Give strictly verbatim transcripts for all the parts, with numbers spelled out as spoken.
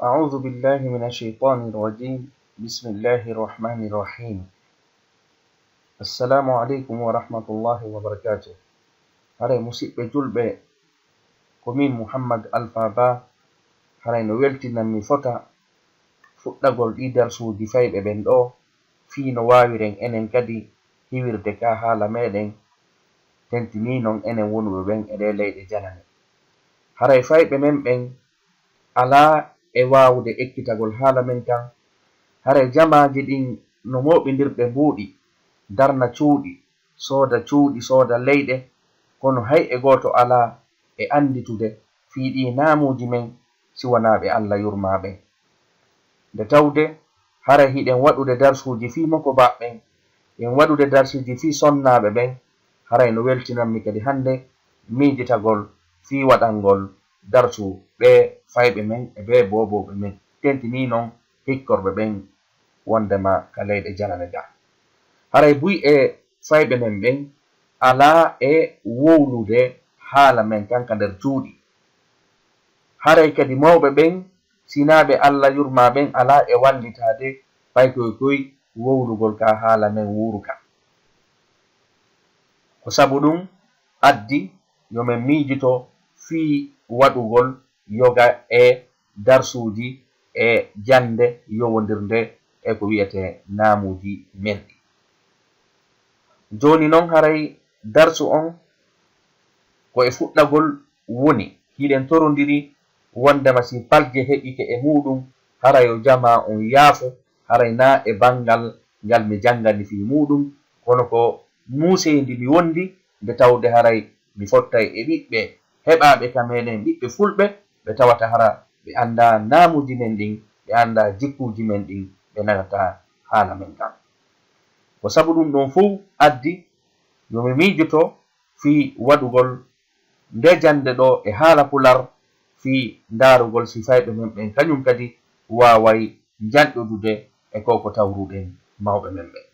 أعوذ بالله من الشيطان الرجيم. بسم الله الرحمن الرحيم. السلام عليكم ورحمة الله وبركاته. Haray musiɓɓe julɓe, ko min Muhammad Alfa Ba. Haray no weltinammi fota fuɗɗagol ɗi darsuuji fayɓe ɓen ɗo, fii no waawiren enen kadi hiwirde ka haala meɗen, tentinii non enen wonuɓe ɓen e ɗee leyɗe janane. Haray fayɓe men ɓen alaa e waawude ekkitagol haala men kan. Haray jamaaji ɗin no mooɓindirɗe mbuuɗi, darna cuuɗi, sooda cuuɗi, sooda leyɗe, kono hay e gooto alaa e annditude fii ɗii naamuuji men si wanaa ɓe Alla yurmaa ɓen. Nde tawde haray hiɗen waɗude darsuuji fii mokobaaɓe ɓen, en waɗude darsuuji fii sonnaaɓe ɓen, haray no weltinammi kadi hannde miijitagol fii waɗangol darsu ɓee fayɓe men e ɓee boobooɓe men, tentinii non hikkorɓe ɓen wonndema ka leyɗe janane ga. Haray buy e fayɓe men ɓen alaa e wowlude haala men kan ka nder cuuɗi. Haray kadi mawɓe ɓen, sinaa ɓe Alla yurmaa ɓen, alaa e wallitaade paykoy koy wowlugol ka haala men wuuru ka. Ko sabu ɗum addi yo men miijito fii waɗugol yoga e darsuuji e jannde yowondirnde e ko wi'etee naamuuji men ɗi. Jooni non haray darsu on ko e fuɗɗagol woni, hiɗen torondiri wonndema si palje heɓike e muuɗum, haray yo jamaa on yaafo, haray naa e banngal ngal mi janngani fii muuɗum, kono ko muuseendi mi wondi, nde tawde haray mi fottay e ɓiɓɓe heɓaaɓe ka meɗen, ɓiɓɓe fulɓe, ɓe tawata hara ɓe anndaa naamuuji men ɗin, ɓe anndaa jikkuuji men ɗin, ɓe nanataa haala men kan. Ko sabu ɗum ɗon fow addi yo mi miijoto fii waɗugol nde jannde ɗoo e haala pular, fii ndaarugol si fayɓe men ɓen kañum kadi waaway njanɗudude e ko ko tawruɗen mawɓe men ɓen.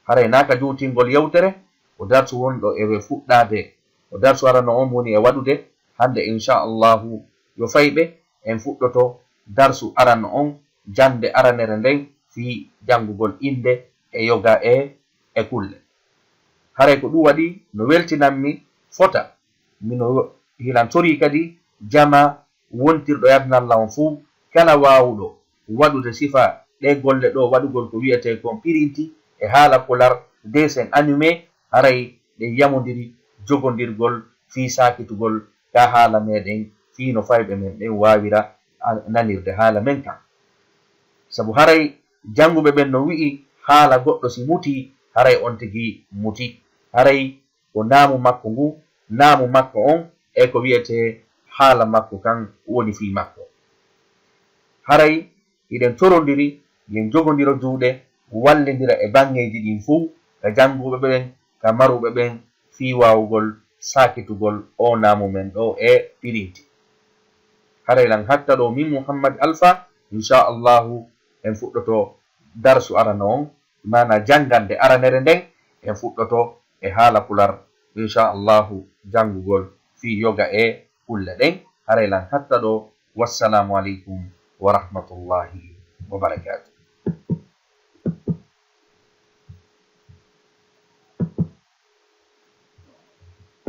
Haray naa ka juutingol yewtere, ko darsu wonɗo e we fuɗɗaade, ko darsu arano on woni e waɗude hannde, inchallahu, yo fayɓe en fuɗɗoto darsu arano on, jannde aranere nden, fii janngugol innde e yoga e, e kulle. Haray ko ɗum waɗi no weltinammi fota, mino hilantorii kadi jamaa wontirɗo e aduna Alla on fow, kala waawuɗo waɗude sifa ɗee golle ɗoo, waɗugol ko wi'etee kon pirinti e haala pular, dessin animé, haray ɗen yamondiri jogondirgol fii saakitugol ka haala meɗen, fii no fayɓe men ɓen waawira a-, nanirde haala men kan. Sabu haray jannguɓe ɓen no wi'i, haala goɗɗo si mutii, haray on tigi mutii. Haray ko naamu makko ngu, naamu makko on, e ko wi'etee haala makko kan woni fii makko. Haray hiɗen torondiri, yo en jogondiro juuɗe, wallindira e baŋŋeeji ɗin fow, ka jannguɓe ɓen, ka maruɓe ɓen, fii waawugol saakitugol oo naamu men ɗoo e pirinti. Haray lan hatta ɗoo min Muhammad Alfa, inchallahu, en fuɗɗoto darsu arano on, maanaa janngande aranere nden, en fuɗɗoto e haala pular, inchallahu, janngugol fii yoga e kulle ɗen. Haray lan hatta ɗoo. Wassalaamu aleykum wa rahmatullahi wa barakaatuh.